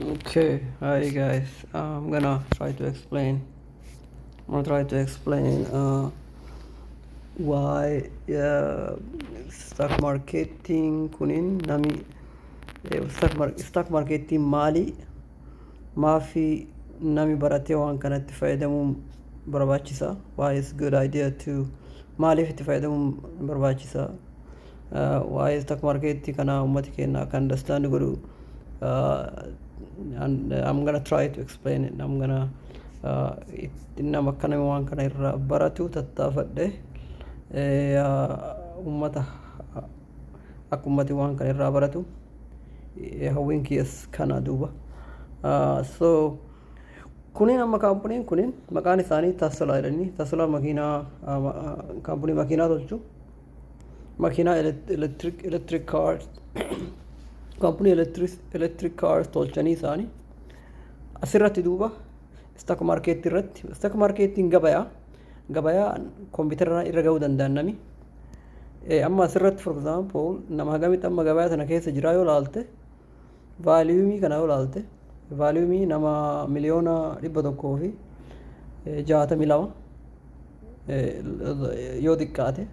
Okay, hi guys. I'm gonna try to explain. I'm gonna try to explain why stock marketing kunin nami stock marketing maali, maafi nami baratee waan kanatti fayyadamuun barbaachisa? Why is good idea to, maaliif itti fayyadamuun barbaachisa? Waa'ee stock market kana uummati keenya akka understand godhu and I'm gonna try to explain it. I'm gonna nama akka nami waan kana irraa baratu tattaafadhe, uummata akka uummati waan kana irraa baratu hawwiin kiyyas kana duuba. So kunin amma kaampuniin kunin maqaan isaanii Tesla jedhanii. Tesla makiinaa, kaampuni makiinaa tolchu, makiinaa electric car, kaampuni electric car tolchanii isaanii asirratti. Duuba stock market irratti, stock marketiin gabayaa koompitara irra gahuu danda'an nami amma asirratti, for example, nama hagamitti amma gabayaa tana keessa jira yoo laalte, volume kana yoo laalte, volume nama 162,000,000 yoo xiqqaate.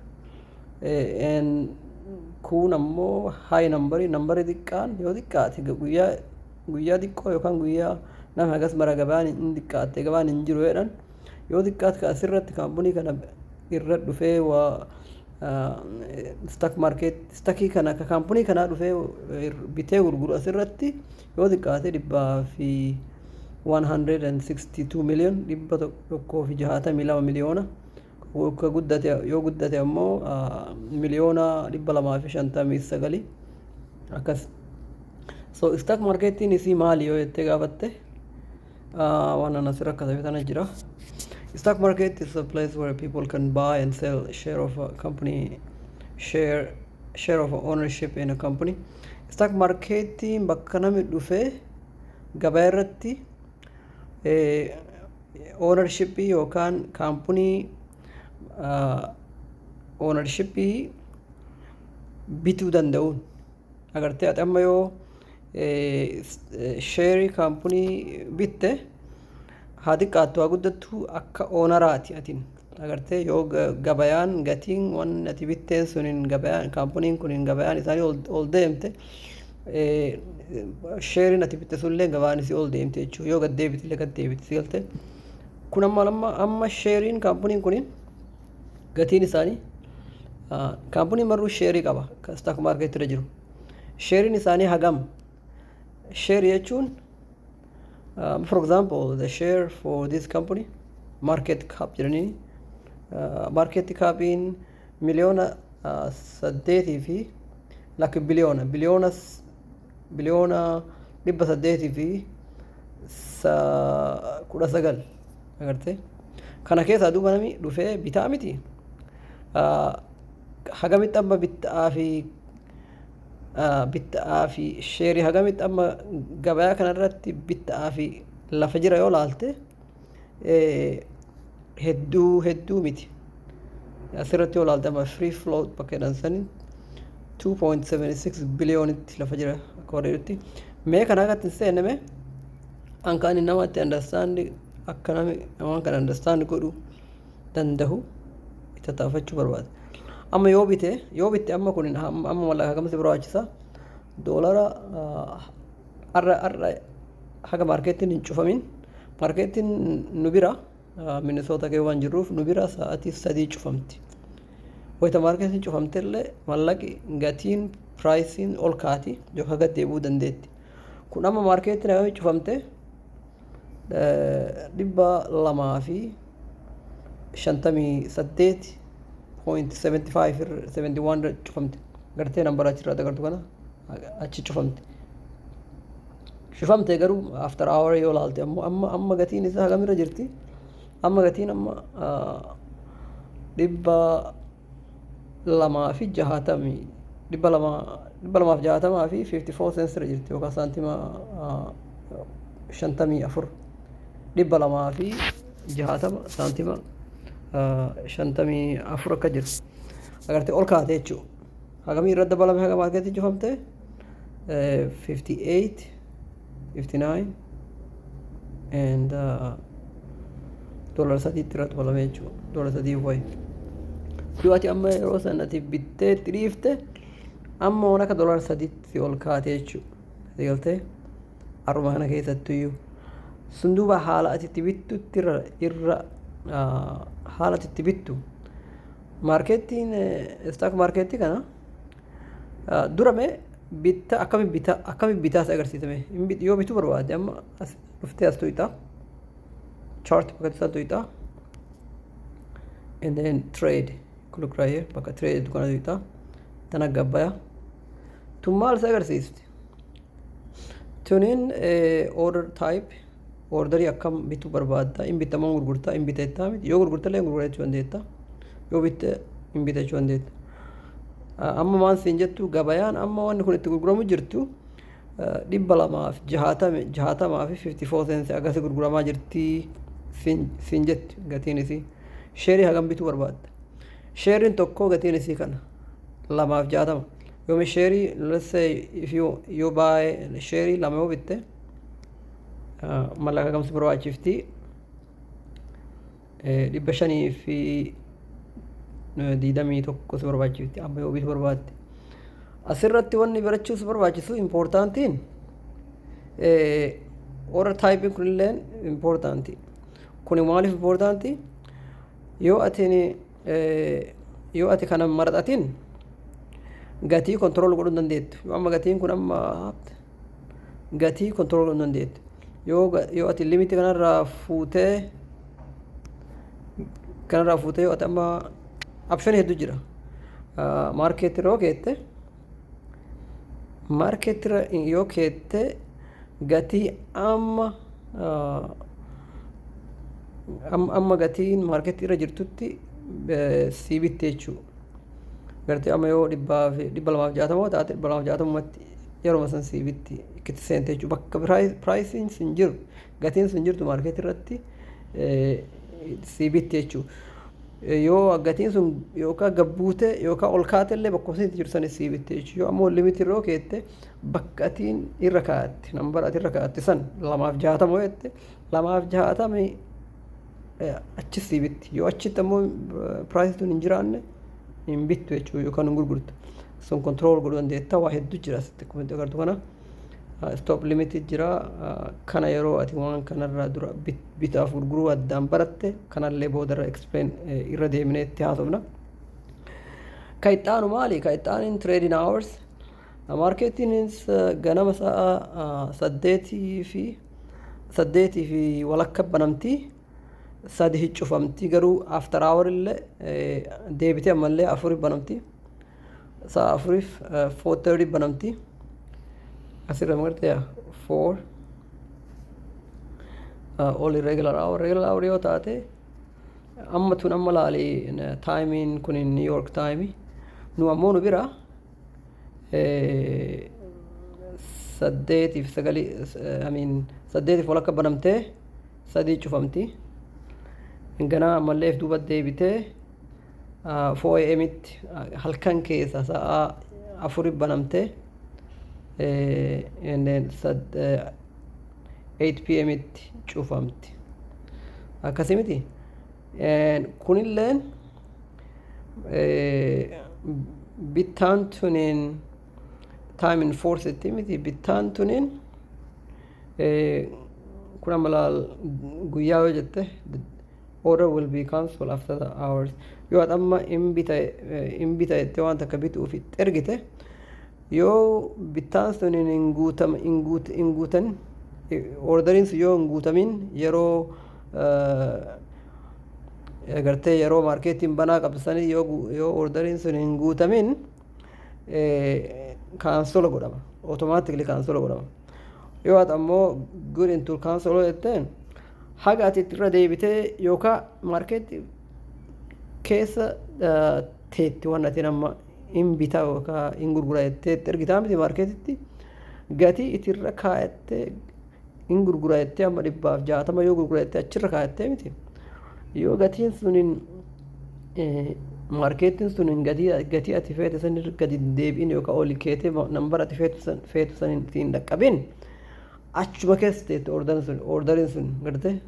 Kun ammoo high number, number xiqqaan yoo xiqqaate guyyaa guyyaa xiqqoo yookaan guyyaa nama hagas mara gabaan hin xiqqaatte, gabaan hin jiru jedhan, yoo xiqqaate asirratti kaampanii kana irra dhufee waa stock market stockii kana kaampanii kanaa dhufee bitee gurguru asirratti yoo xiqqaate dhibbaa fi 162 million, 162 miliyoona. Akka guddate, yoo guddate ammoo 259,000,000 akkas. So stock marketiin isii maali yoo jettee gaafatte, waan an asirra katabe tana jira. Stock market is a place where people can buy and sell share of a company, share of ownership in a company. Stock marketiin bakka namni dhufee gabaa irratti ownershipii yookaan kaampanii ownershipii bituu danda'uun. Agartee, ati amma yoo shareii kaampanii bitte, haa xiqqaattu haa guddattu, akka owneraati atin. Agartee, yoo gabayaan gatiin waan ati bitteen suniin gabayaan kaampaniin kun gabayaan isaanii ol deemte, shareiin ati bitte sunillee gabaan isii ol deemte jechuudha. Yoo gad deebite illee gad deebite, si galte. Kun amma shareiin kaampaniin kun gatiin isaanii, kaampaniin marruu shareii qaba kan stock market irra jiru. Shareiin isaanii hagam? Share jechuun, for example, the share for this company market cap jedhanii, market capiin miliyoona 8 fi lakki biliyoona 819. Agartee, kana keessaa duuba nami dhufee bitaa miti, hagamitti amma bittaa fi shareii hagamitti amma gabayaa kanarratti bittaa fi lafa jira yoo laalte, hedduu hedduu miti. Asirratti yoo laalte, amma free float bakka jedhan sanii 2.76 biliyoonitti lafa jira akka warreetti. Mee kana akkatti hin seenne, mee an kan namatti understand, akka nami waan kana understand godhu danda'u itti tattaafachuu barbaada. Amma yoo bite, yoo bitte, amma kun amma mallaqa hagamsi barbaachisa? Doolara har'a haga marketiin hin cufamin, marketiin nu bira Minisoota kee waan jirruuf nu bira sa'aatii 3 cufamti. Wayita marketiin cufamte illee mallaqi gatiin priceiin ol kaati yookaan gad deebi'uu dandeetti. Kun amma marketiin hagamii cufamte? 258.75, 71 cufamte. Gartee number achirraa agartu kana achi cufamte. Cufamte garuu after hour yoo laalte ammoo amma gatiin isaa hagamirra jirti? Amma gatiin amma 260, 200, 260.54 cents irra jirti yookaan saantima 54, 260 saantima 54 akka jirti. Agartee, ol kaate jechuudha. Hagamii irra dabalame haga marketii cufamte? 58. 59 and $3tti irratti dabalame jechuudha. $3 wayi. Yoo ati amma yeroo san ati bittee itti dhiifte, amma waan akka $3tti ol kaate jechuudha. Galtee har'uma kana keessattuyyuu. Sun duuba haala ati itti bittutti irra haala ati itti bittu marketiin, stock marketii kana durame bitta akkami bita, akkami bitaas agarsiisame. Yoo bituu barbaadde, amma as dhuftee as tuqxa, chart bakka isaa tuqxa, and then trade, look right here, bakka trade kana tuqxa. Tana gabbaya tun maal isa agarsiisti? Tuniin order type, orderii akkam bituu barbaadda, in bittamoo gurgurtaa, in bitettaa miti. Yoo gurgurtallee gurgurachuu dandeetta, yoo bitte in bitachuu dandeetta. Amma maan siin jettu? Gabayaan amma wanni kun itti gurguramu jirtu 260.54 cents akkasi gurguramaa jirti siin jetti. Gatiin isii shareii hagam bituu barbaadda? Shareiin tokko gatiin isii kana 260. Yoomi shareii, let's say if you buy shareii lama yoo bitte, mallaqa kamsi barbaachifti? 521 si barbaachifti amma yoo bituu barbaadde. Asirratti wanni barachuu si barbaachisu importantiin order typing kunilleen importanti. Kuni maaliif importanti? Yoo ati kana maraxatin, gatii control godhuu hin dandeettu. Yoo amma gatiin kun amma gatii control godhuu hin dandeettu. Yoo ati limit kanarraa fuutee, yoo ati amma option hedduu jira. Market yoo keette, market yoo keette, gatii amma gatiin market irra jirtutti sii bitte jechuudha. Gartee amma yoo 260 taate, 260matti yeroo san sii bitti itti seente jechuudha. Bakka priceiin sun jiru, gatiin sun jirtu market irratti sii bitti jechuudha. Yoo gatiin sun yookaan gabbuute yookaan ol kaate illee, bakka itti jiru sanis sii bitte jechuudha. Yoo ammoo limit irra keette, bakka atiin irra kaa'atte, number ati irra kaa'atte san 260 yoo jette, 260 achi sii bitti. Yoo achitti ammoo priceii sun hin jiraanne, hin bittu jechuudha yookaan hin gurgurtu. Sun control godhuu dandeetta. Waa hedduu jira asitti akkuma agartu kana. Stop limit jira. Kana yeroo ati waan kanarraa dura bitaaf gurguruu addaan baratte, kanallee boodarra explain irra deemnee itti haasofna. Ka itti maali? Ka itti aaniin trading hours. Marketiin ganama sa'a 8:30 banamtii, 3 cufamtii. Garuu after hour illee deebitee ammallee 4 banamtii. Sa'a 4f 4:30 banamtii. Asirra magartee 4 only regular hour. Regular hour yoo taate, amma tun amma laali, timeiin kun New York time. Nu ammoo nu bira 8f 9, I mean, 8:30 banamtee 3 cufamti. Ganaa ammallee duuba deebitee 4 AMtti, halkan keessa sa'a 4 banamtee and then 8 PMtti cufamti. Akkasii miti? Kunilleen bittaan tuniin time in force itti miti. Bittaan tuniin kun amma laal, guyyaa yoo jette, order will be cancelled after the hours. Yoo ati amma in bita jettee waan takka bituuf itti ergite, yoo bittaan suniin hin guutam hin guut hin guutan, orderiin sun yoo hin guutamin, yeroo gartee yeroo marketiin banaa qabsanii, yoo orderiin sun hin guutamin, cancel godhama, automatically cancel godhama. Yoo ati ammoo good until cancel jetteen, haga ati irra deebitee yookaan marketii keessa teetti waan ati amma in bitaa yookaan in gurgura jettee itti ergitaa miti, marketitti gatii itirra kaayattee in gurgura jettee, amma 160 yoo gurgura jettee achirra kaayattee miti, yoo gatiin suniin marketiin sun gatii ati feete san irra gadi hin deebi'in yookaan oli keetee number ati feetu san hin dhaqqabin. Achuma keessa teette orderin sun, orderiin sun garte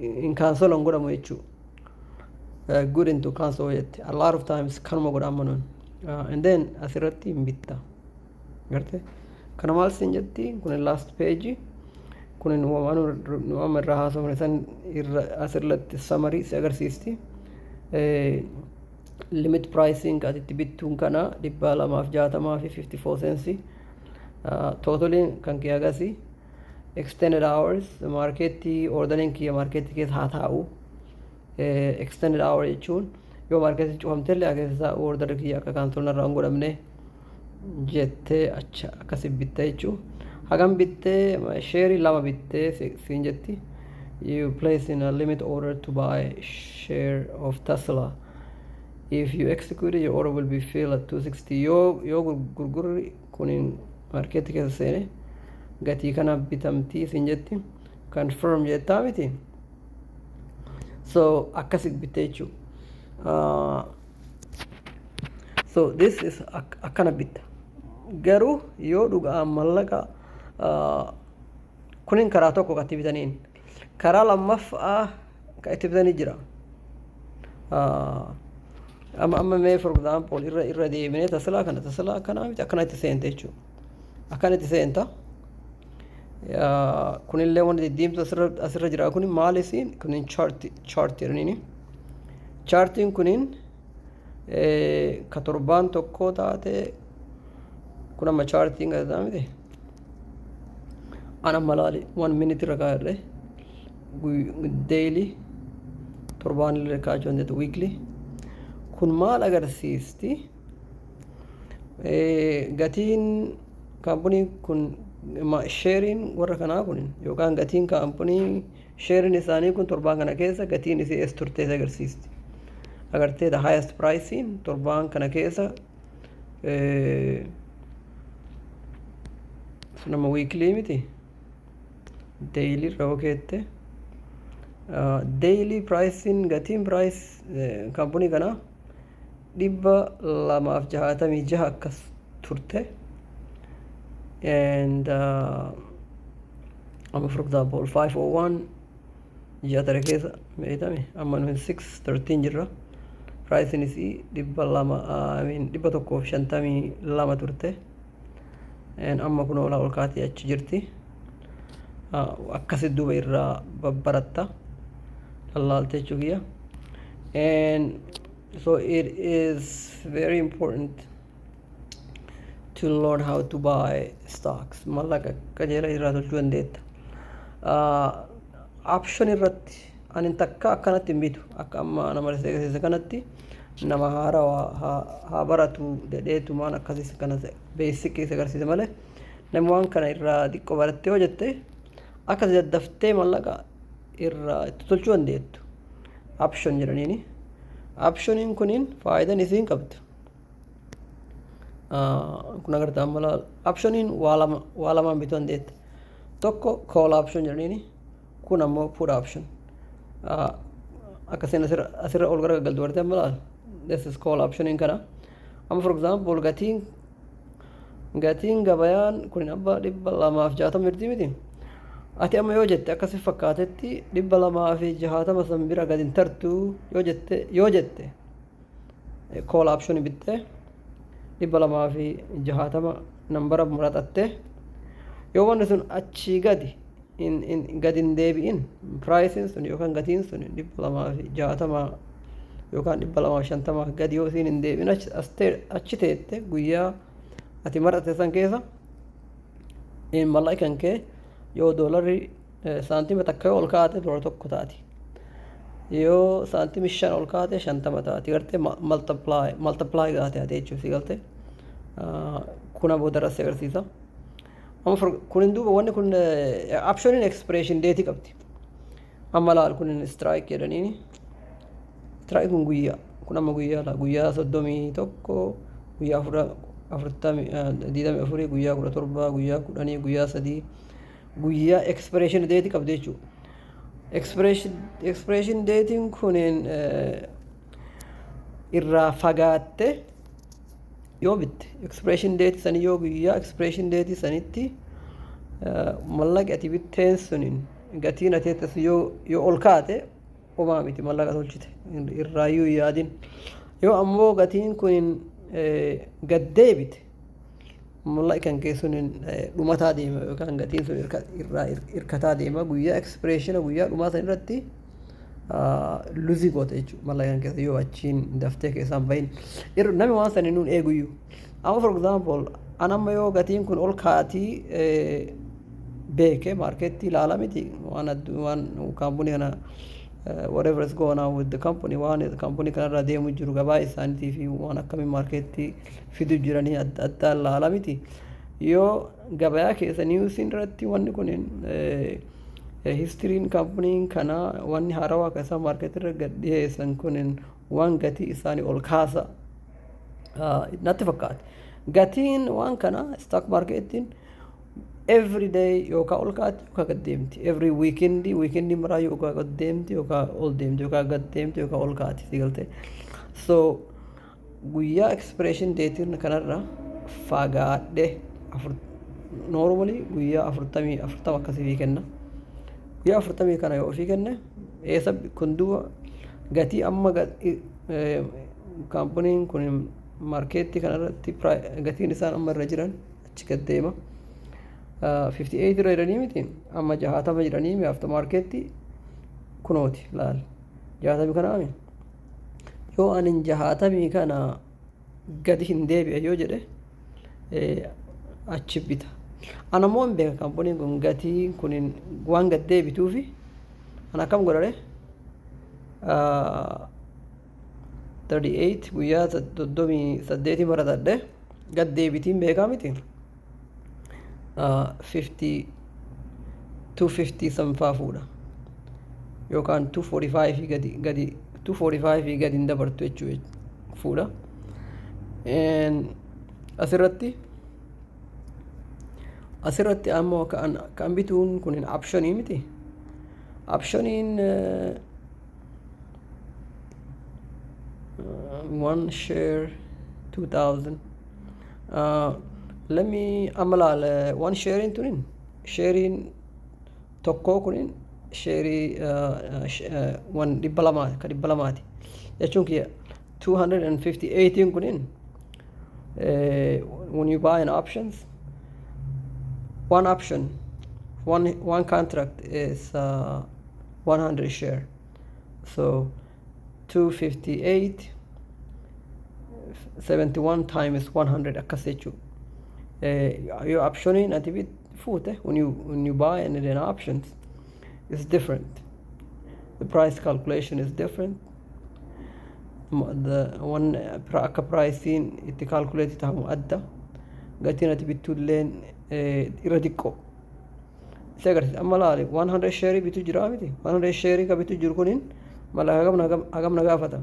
hin cancel hin godhamu jechuudha. Good into cancel jette. A lot of times kanuma godha amma nun. And then asirratti hin bitta. Garte kana maal siin jetti? Kun last page, kun waan nu amma irraa haasofne san irra asirratti summary si agarsiisti. Limit pricing atitti bittuun kana 260 fi 54 cents. Totaliin kan kee agasii. Extended hours marketii, orderiin kiyya marketii keessa haa taa'u. Extended hour jechuun yoo marketii cufamtellee keessa taa'u, orderri kiyya akka cancel narraa hin godhamne jettee acha akkasi bittee jechuu. Hagam bittee? Shareii lama bittee siin jetti. You place in a limit order to buy share of Tesla. If you execute it, your order will be filled at 260. Yoo gurgurri kunin marketii keessa seene, gatii kana bitamtii siin jetti. Confirm jettaa miti? So akkasi bittee jechuu. So this is akkana bitta. Garuu yoo dhugaa mallaqa kunin karaa tokko kan itti bitaniin, karaa lammaffaa kan itti bitanii jira. Amma mee, for example, irra deebinee Tesla kana, Tesla akkanaa miti, akkana itti seente jechuudha. Akkana itti seenta. Kunillee wanti diddiimtu asirra jira kun maal isiin? Kunin chart jedhaniini. Chartiin kunin ka torbaan tokko taate. Kun amma chartiin gazeexaa miti. An amma laali, one minute irra kaa'adhe, daily, torbaan illee kaa'achuu dandeettu, weekly. Kun maal agarsiisti? Gatiin kaampanii kun, shareiin warra kanaa kun, yookaan gatiin kaampanii shareiin isaanii kun torbaan kana keessa gatiin isii eessa turte agarsiisti. Agartee, the highest pricing torbaan kana keessa sun amma weekly miti, daily irra keette. Daily pricing, gatiin price kaampanii kanaa 266 akkas turte. And amma, for example, 501 ji'a tare keessa beeytame. Amma nuyi 613 jirra. Pricing isii 200, I mean, 152 turte. And amma kun olaa ol kaatee achi jirti. Akkasit duuba irraa babbaratta lallaalte jechuu kiyya. And so it is very important to learn how to buy stocks. Mallaqa qajeela irraa tolchuu dandeetta. Option irratti ani takka akkanatti hin bitu. Akka amma nama agarsiisa kanatti nama haarawaa haa baratu jedheetumaan akkasis kana basic isa agarsiisa malee, namni waan kana irraa xiqqoo barattee yoo jette, akka daddaftee mallaqa irraa itti tolchuu dandeettu option jedhaniini. Optioniin kuniin faayidaan isiin qabdu kun agartaa amma laal, optioniin waa lama, waa lamaan bituu dandeetta. Tokko call option jedhaniini, kun ammoo put option. Akkasiin asirra ol garagaltu bartee. Amma laal, this is call optioniin kana. Amma, for example, gatiin gabayaan kun abba 260 jirti miti? Ati amma yoo jette, akkasi fakkaatetti 260 san bira gad hin tartu yoo jette, call option bittee 260 nambara muraxatte, yoo wanni sun achii gadi hin deebi'in, priceiin sun yookaan gatiin sun 260 yookaan 250 gadi yoo isiin hin deebi'in, achi teette guyyaa ati maratte san keessa, mallaqa kan kee yoo doolarri saantima takka yoo ol kaate, $1 taati. Yoo saantimii 5 ol kaate, 50 taati. Gartee, multiply gaate ati jechuuf si galte. Kuna booda si agarsiisa. Amma kunin duuba wanni kun optioniin expiration date qabdi. Amma laal, kunin strike jedhaniini. Strike kun guyyaa, kun amma guyyaa laa, guyyaa 31, guyyaa afurtamii 24, guyyaa 17, guyyaa 10, guyyaa 3, guyyaa expiration date qabdi jechuudha. Expiration datein kunin irraa fagaatte yoo bitte, expiration date sanii yoo guyyaa expiration date sanitti Mallaqi ati bitteen suniin gatiin ati jettas yoo ol kaate, homaa miti, mallaqa tolchite irraayyuu hin yaadin. Yoo ammoo gatiin kun gad deebite, mallaqi kan kee sun dhumataa deema yookaan gatiin sun irraa hirkataa deema. Guyyaa expiration, guyyaa dhumaa san irratti lose goota jechuudha mallaqa kan keessa yoo achiin daftee keessaan bahin. Namni waan sanii nuun eeguyyuu. Amma, for example, an amma yoo gatiin kun ol kaatii beeke, marketii ilaala miti, waan waan kaampanii kana, whatever is going on with the company, waan kaampanii kanarra deemu jiru, gabaa isaaniitii fi waan akkamii marketii fidu jiranii adda addaa ilaala miti. Yoo gabayaa keessa newsiin irratti wanni kun historyn kaampaniin kana, wanni haarawaa kan isaan marketii irra gad dhiyeessan kun waan gatii isaanii ol kaasa natti fakkaate. Gatiin waan kana stock marketiin every day yookaan ol kaati yookaan gad deemti. Every weekend, weekend maraa yookaan gad deemti yookaan ol deemti yookaan gad deemti yookaan ol kaati, si galtee. So guyyaa expiration dateiin kanarra fagaadhe afur, normally guyyaa 40 akkasii fi kenna. Guyyaa 40 kana yoo ofii kenne, eessa kun duuba gatii amma kaampaniin kun marketii kanarratti gatiin isaan amma irra jiran achi gad deema. 58 irra jiranii miti, amma 60 jiranii after marketii kunooti laal 60 kanaami. Yoo anin 60 kana gadi hin deebi'a yoo jedhe, achi bita. Ana ammoo hin beeka, kaampaniin kun gatiin kun waan gad deebituufi ana akkam godhare? 38, guyyaa 38 maratadhe, gad deebitiin beekaa miti. 50 250 sanfaa fuudha yookaan 245 gadi 245 gadi hin dabartu jechuu fuudha. Asirratti ammoo kan bituun kun optionii miti. Optioniin one share 2000. Let me amma laal, one sharein tunin, sharein tokkoo kunin shareii one 200 ka 200ti jechuun kiyya. 258 kunin, when you buy an options, one option, one contract is 100 share, so 258 71 times 100 akkas jechuu. Yoo optioniin ati bit fuute, when you buy and then options is different, the price calculation is different. The one akka priceiin itti calculate tahamu adda, gatiin ati bittulleen irra xiqqoo si agarsiisa. Amma laali, 100 share bitu jira miti? 100 share ka bitu jiru kunin mallaqa hagam na gaafata?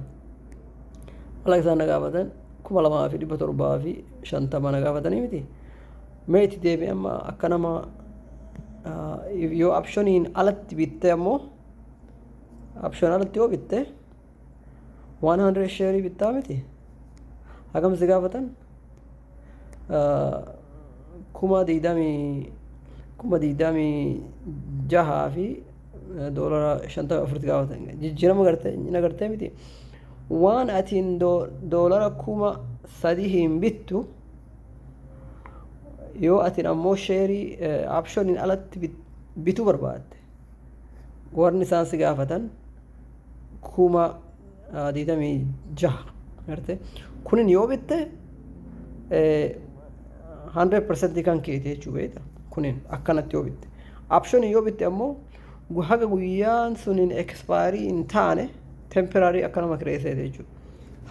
Mallaqa isaan na gaafatan 2750 na gaafatanii miti? Mee itti deebi'e. Amma akka nama yoo optioniin alatti bitte ammoo, option alatti yoo bitte, 100 share bittaa miti, hagam si gaafatan? 26,000 fi doolara 54tti gaafatan. Jijjiirama gartee agartee miti? Waan atiin doolara 3000 hin bittu, yoo atiin ammoo shareii optioniin alatti bituu barbaadde, warni isaan si gaafatan 26,000 garte. Kunin yoo bitte 100% kan keeti jechuu beekta. Kunin akkanatti yoo bitte. Optionii yoo bitte ammoo, haga guyyaan sunin expire hin taane temporary akka nama kireesseeti jechuudha.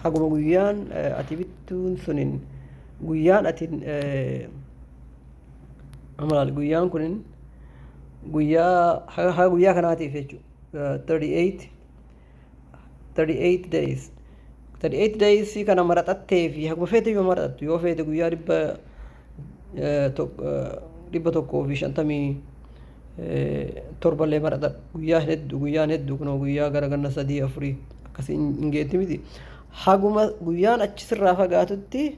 Haguma guyyaan ati bittuun sunin, guyyaan ati amma guyyaan kunin guyyaa haga guyyaa kanaatiif jechuudha. 38 38 days, 38 days kana maraxattee fi haguma feete yoo maraxattu, yoo feete guyyaa 157llee maraxadhu, guyyaa hedduu, guyyaan hedduu kunoo guyyaa gara ganna sadii afurii akkasii hin geetti miti? Haguma guyyaan achi sirraa fagaatutti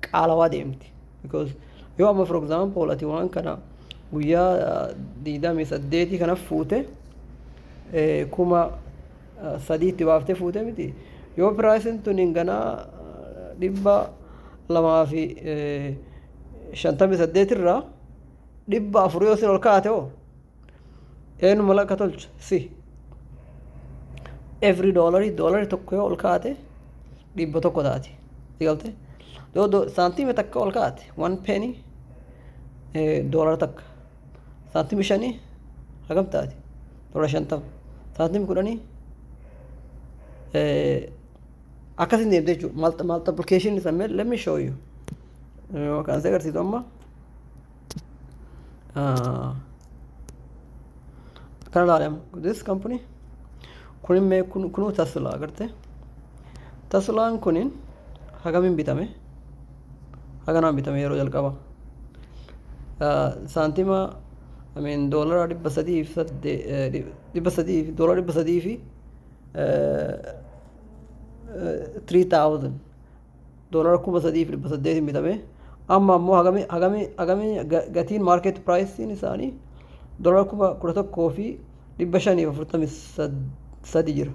qaalawaa deemti, because yoo amma, for example, ati waan kana Guyyaa 28 kana fuute, 3000tti baaftee fuute miti. Yoo priceiin tun hin ganaa 258 irraa 400 yoo isin ol kaate hoo, eenyu mala akka tolchu si? Every doolarii, doolarii tokko yoo ol kaate 100 taati. Si galte? Yoo saantiima takka ol kaate, one penny doolara 1. Saantima 5 hagam taati? Doolara 50. Saantima 10 akkasin deemte jechuudha. Multiplication isa mee let me show you. Kan si agarsiisu amma kana ilaali. Amma this company kunin mee kunuu Tesla agarte. Teslaan kunin hagamiin bitame? Haganaan bitame. Yeroo jalqaba saantima, I mean, doolara 308, 300 fi doolara 300 fi 3000, doolara 3800n bitame. Amma ammoo hagami gatiin market priceiin isaanii? Doolara 11,543 jira.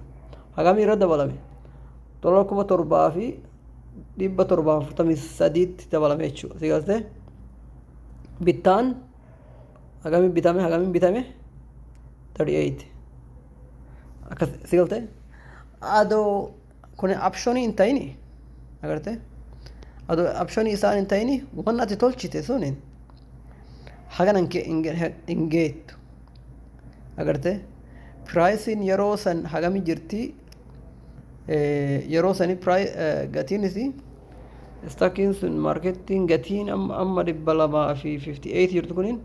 Hagamii irra dabalame? Doolara 7743tti dabalame jechuudha. Si galtee? Bittaan hagamiin bitame? Hagamiin bitame? 38. Akkas, si galtee? Adoo kun optionii hin ta'ini, agarte, adoo optionii isaan hin ta'ini, waan ati tolchite sunin hagana hin geettu. Agarte, priceiin yeroo san hagami jirti? Yeroo sani gatiin isii, stockiin sun, marketiin gatiin amma 258 jirtu kunin,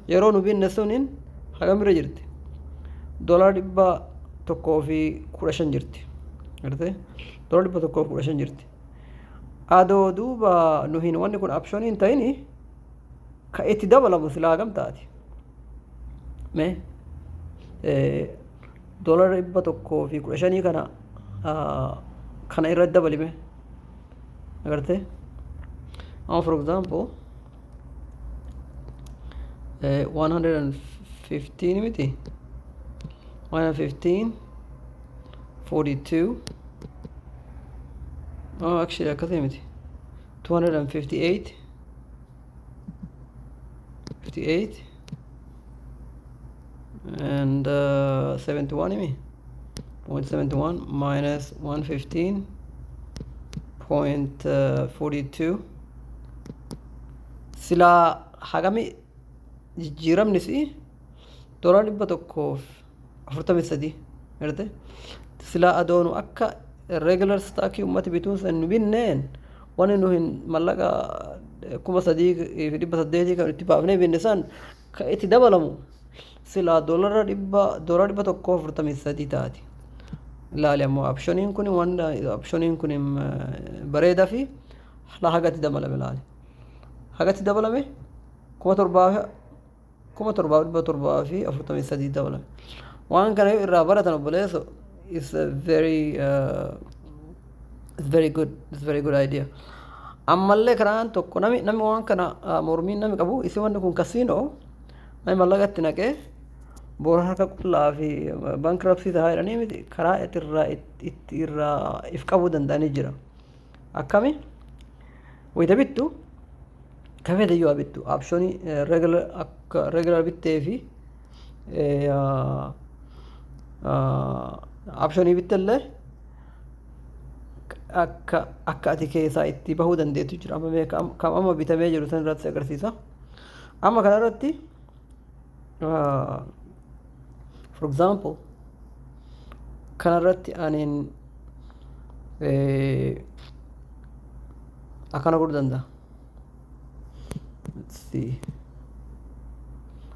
yeroo nu binne sunin hagamirra jirti? Doolara 115 jirti. Agarte, doolara 115 jirti. Adoo duuba nu hin wanni kun optionii hin ta'ini, ka itti dabalamu silaa hagam taati? Mee doolara 115 kana irratti dabalime. Agarte, amma for example 115 miti, 115 42. Oh, actually akkasii miti, 258 58 and 71 imi point 71 minus 115 point 42 silaa hagami jijjiiramni si? Doolara 143. Garte, silaa adoonu akka regular stockii ummati bituun san nu binneen, wanni nu hin mallaqa 3800 kan itti baafnee binne san, ka itti dabalamu silaa doolara 143 taati. Ilaali, ammoo optioniin kun, waan optioniin kun bareedaa fi la hagatti dabalame. Ilaali, hagatti dabalame, 7743 dabalame. Waan kana yoo irraa baratan, obboleesso, is a very it's very good, it's very good idea. Ammallee karaan tokko nami waan kana mormiin nami qabu isi, wanni kun casino, nami mallaqa itti naqee boora harka qullaa fi bankruptcy tahaa jedhanii miti. Karaa itti irraa if qabuu danda'anii jira. Akkami? Wayita bittu, kafeete iyyuu haa bittu, optionii regular, akka regular bittee fi optionii bittellee, akka ati keessaa itti bahuu dandeettu jira. Amma mee kam amma bitamee jiru san irratti agarsiisa. Amma kana irratti, for example, kana irratti aniin akkana godhuu danda'a. Let's see.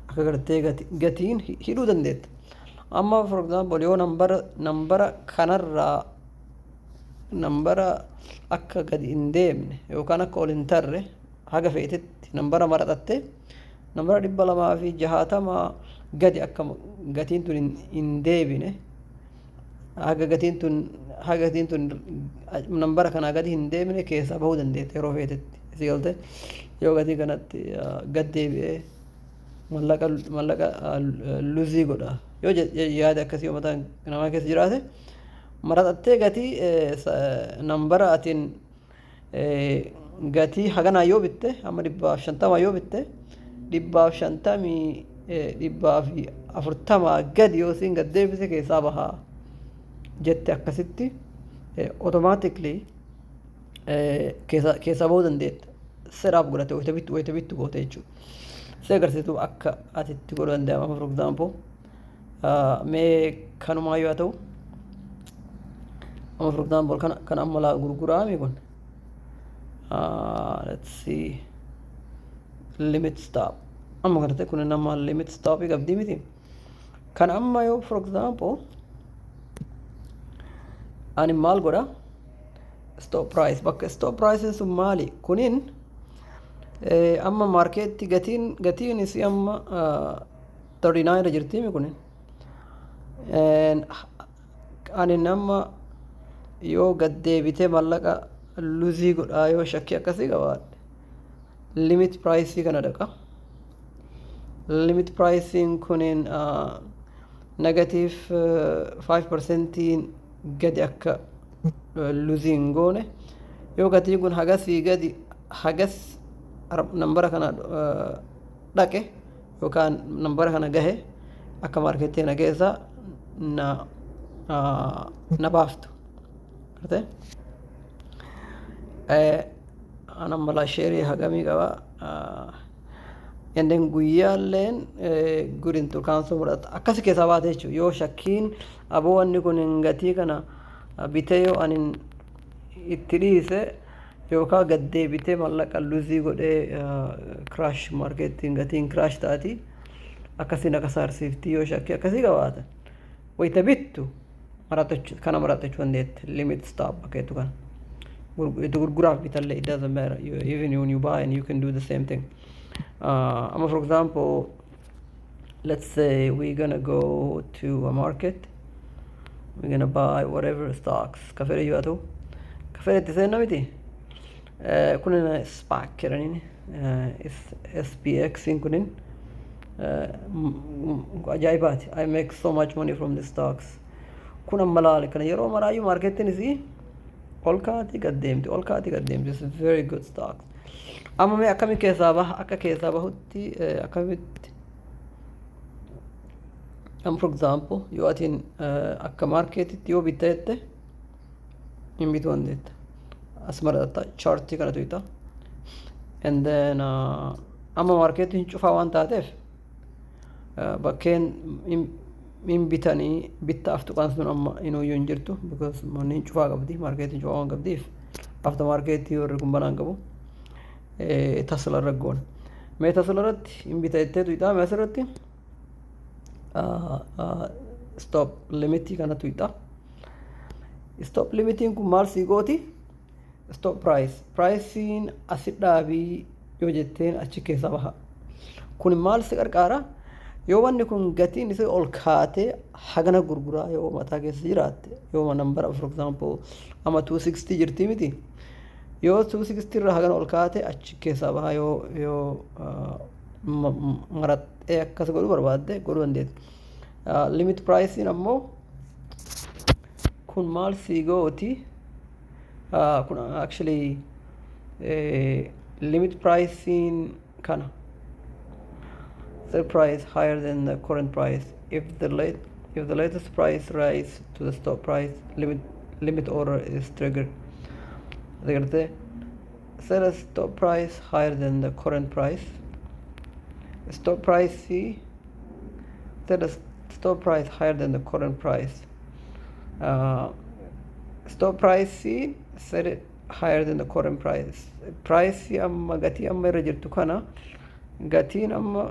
Akka gartee gatiin hidhuu dandeetta. Amma for example yoo nambara kanarraa, nambara akka gadi hin deemne yookaan akka ol hin tarre, haga feetetti nambara maraxatte, nambara 260 gadi akka gatiin tun hin deebine, haga gatiin tun nambara kanaa gadi hin deemine keessaa bahuu dandeetta yeroo feetetti. Si galte? Yoo gatii kanatti gad deebi'ee Mallaqa lose godha yoo yaada akkasii yoo mataa namaa keessa jiraate, maraxattee gatii nambara atiin gatii haganaa yoo bitte, amma 150 yoo bitte, 150, 140 gadi yoo siin gad deebise keessaa bahaa jette, akkasitti automatically keessaa bahuu dandeetta. Setup godhate wayita bittu goote jechuudha. Si agarsiisu akka ati itti godhuu danda'ama. For example, mee kanumaa yoo ta'u, amma for example kana amma laa gurguraami kun, let's see, limit stop amma kana ta'e kun nama limit stop qabdii miti. Kan amma yoo for example ani maal godha? Stop price, bakka stop price sun maali? Kunin amma marketti gatiin isii amma 39 irra jirtiimi. Kunin ani nama yoo gad deebitee mallaqa lose godhaa yoo shakkii akkasii qabaadhe, limit price kana dhaqa. Limit pricing kunin negative 5 percentiin gadi akka lose hin goone, yoo gatiin kun hagasii gadi hagas nambara kana dhaqe yookaan nambara kana gahe, akka marketii na keessa na baaftu. Gartee? An amma laa share hagamii qaba. And then guyyaalleen good until cancel fudhata. Akkasi keessaa baate jechuudha. Yoo shakkiin aboo wanni kun hin gatii kana bitee yoo anin itti dhiise yookaan gad deebitee mallaqa lose godhee crash marketiin gatiin crash taati, akkasiin akka saarsiiftii yoo shakkii akkasii qabaatan, wayita bittu kana maratachuu dandeette, limit stop bakkeettu kana. Itti gurguraaf bitallee, it doesn't matter. Even when you buy and you can do the same thing. Amma for example, let's say we're gonna go to a market, we're gonna buy whatever stocks ka fedhe yoo ta'u, ka fedhe itti seenna miti. Kunin SPAC jedhaniin, SPX kunin ajaa'ibaati. I make so much money from the stocks. Kun amma laale kana yeroo maraayyuu marketiin isii ol kaatii gad deemti, ol kaatii gad deemti. It's very good stocks. Amma mee akkami keessaa baha? Akka keessaa bahutti akkamitti? Amma for example, yoo atiin akka marketitti yoo bitta jette, hin bituu dandeetta. As maratta, chartii kana tuyta, and then amma marketiin cufaa waan taateef, bakkeen hin bitanii bittaaf tuqaan sun amma inuuyyuu hin jirtu, because manni cufaa qabdi. Marketiin cufaa waan qabdiif, after marketii warri kun banaan qabu. Tesla irra goona. Mee Tesla irratti hin bita jettee tuyxaa. Mee asirratti stop limitii kana tuyxa. Stop limitiin kun maal sii gooti? Stop price, priceiin asi dhaabii yoo jetteen, achi keessa baha. Kun maal si qarqaara? Yoo wanni kun gatiin isa ol kaatee hagana gurguraa yoo mataa keessa jiraatte, yoo nambara for example amma 260 jirtii miti, yoo 260 irraa hagana ol kaate achi keessaa baha, yoo maraxxee akkas godhuu barbaadde godhuu dandeetta. Limit pricing ammoo kun maal sii gooti? Kun actually limit pricing kana set price higher than the current price. If the latest price rise to the stop price, limit order is triggered. Agartee? Set a stop price higher than the current price. Stop price, see, set a stop price higher than the current price. Stop price, see, set it higher than the current price. Price amma gatii amma irra jirtu kana, gatiin amma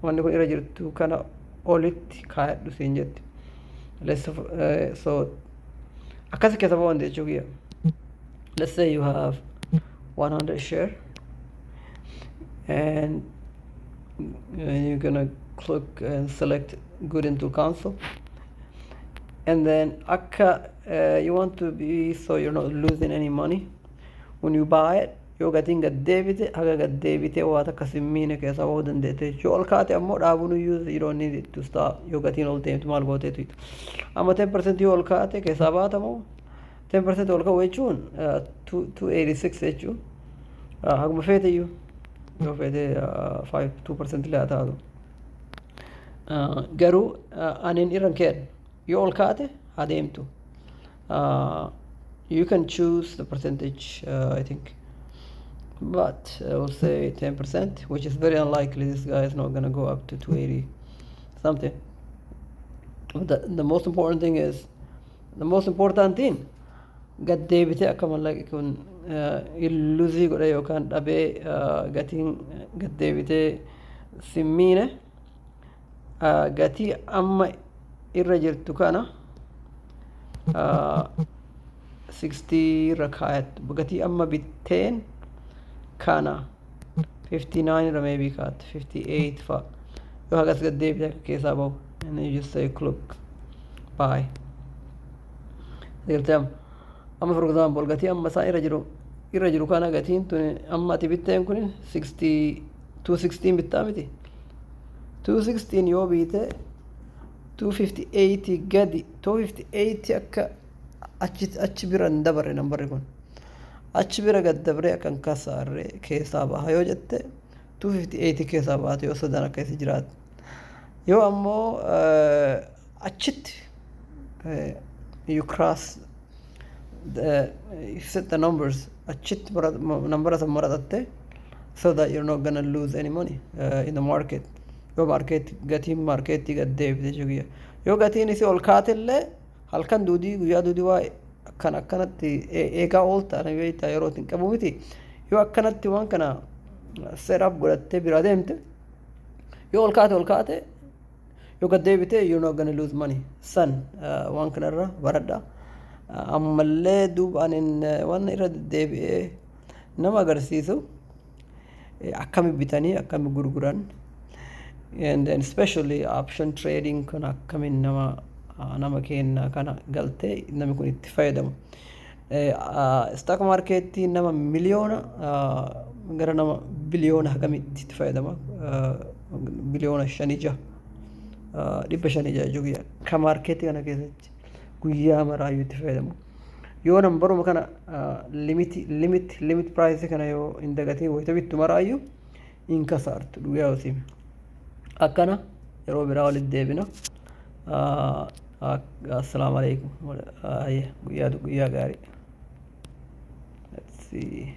wanni kun irra jirtu kana olitti kaayadhu siin jetti. Let's so akkasi keessa ba'uu jechuu kiyya. Let's say you have 100 share and you're gonna click and select good until cancel, and then akka you want to be so you're not losing any money when you buy it. Yoo gatiin gad deebite, haga gad deebitee waa takka simmiine keessaa bahuu dandeette. Yoo ol kaate ammoo dhaabuun iyyuu, you don't need it to stop. Yoo gatiin ol deemtu maal gooteetu? Amma 10% yoo ol kaate keessaa baatamoo? 10% ol ka'u jechuun 286 jechuun haguma feete iyyuu, yoo feete 5 2% illee haa taatu. Garuu anin irran kennu, yoo ol kaate haa deemtu. You can choose the percentage, I think, but I will say 10%, which is very unlikely. This guy is not gonna go up to 280 something. But the most important thing is, the most important thing, gad deebitee akka mallaqi kun lose godhe yookaan dhabee gatiin gad deebitee simmiine, gatii amma irra jirtu kana 60 irra kaayattu. Gatii amma bitteen kana 59 irra maybe kaattu, 58 fa. Yoo hagas gad deebite akka keessaa bahu, and then you just say click buy. Gartee amma, for example, gatii amma isaan irra jiru kana, gatiin tun amma ati bitteen kun 60 216 bittaa miti? 216 yoo biite, 258 gadi, 258 akka achi bira hin dabarre, nambarri kun achi bira gad dabree akka hin kasaarre keessaa baha yoo jette, 258 keessaa baate yoo sodaan akka isa jiraatu. Yoo ammoo achitti you cross the, you set the numbers, achitti nambara san maraxatte, so that you're not gonna lose any money in the market. Yoo market, gatiin marketii gad deebite jechuudha. Yoo gatiin isii ol kaatellee, halkan duudii guyyaa duudii waa akkan akkanatti eegaa oolta beektaa, yeroo ittiin qabu miti. Yoo akkanatti waan kana set up godhattee bira deemte, yoo ol kaate ol kaate, yoo gad deebite, you're not gonna lose money. San waan kanarra baradha. Ammallee duuba anin waan irra deddeebi'ee nama agarsiisu, akkami bitanii akkami gurguran, and then especially option trading kun akkamiin nama kenna kana galtee namni kun itti fayyadamu. Stock marketii nama miliyoona gara nama biliyoona hagamitti itti fayyadama? Biliyoona shanii jaha, dhibba shanii jaha jechuudha. Ka marketii kana keessatti guyyaa maraayyuu itti fayyadamu. Yoo nambaruma kana limit price kana yoo hin dagatiin wayita bittu maraayyuu hin kasaartu, dhugaa yoo. Akkana yeroo biraa walitti deebina. Assalaamu alaikum. Guyyaa gaarii. Let's see.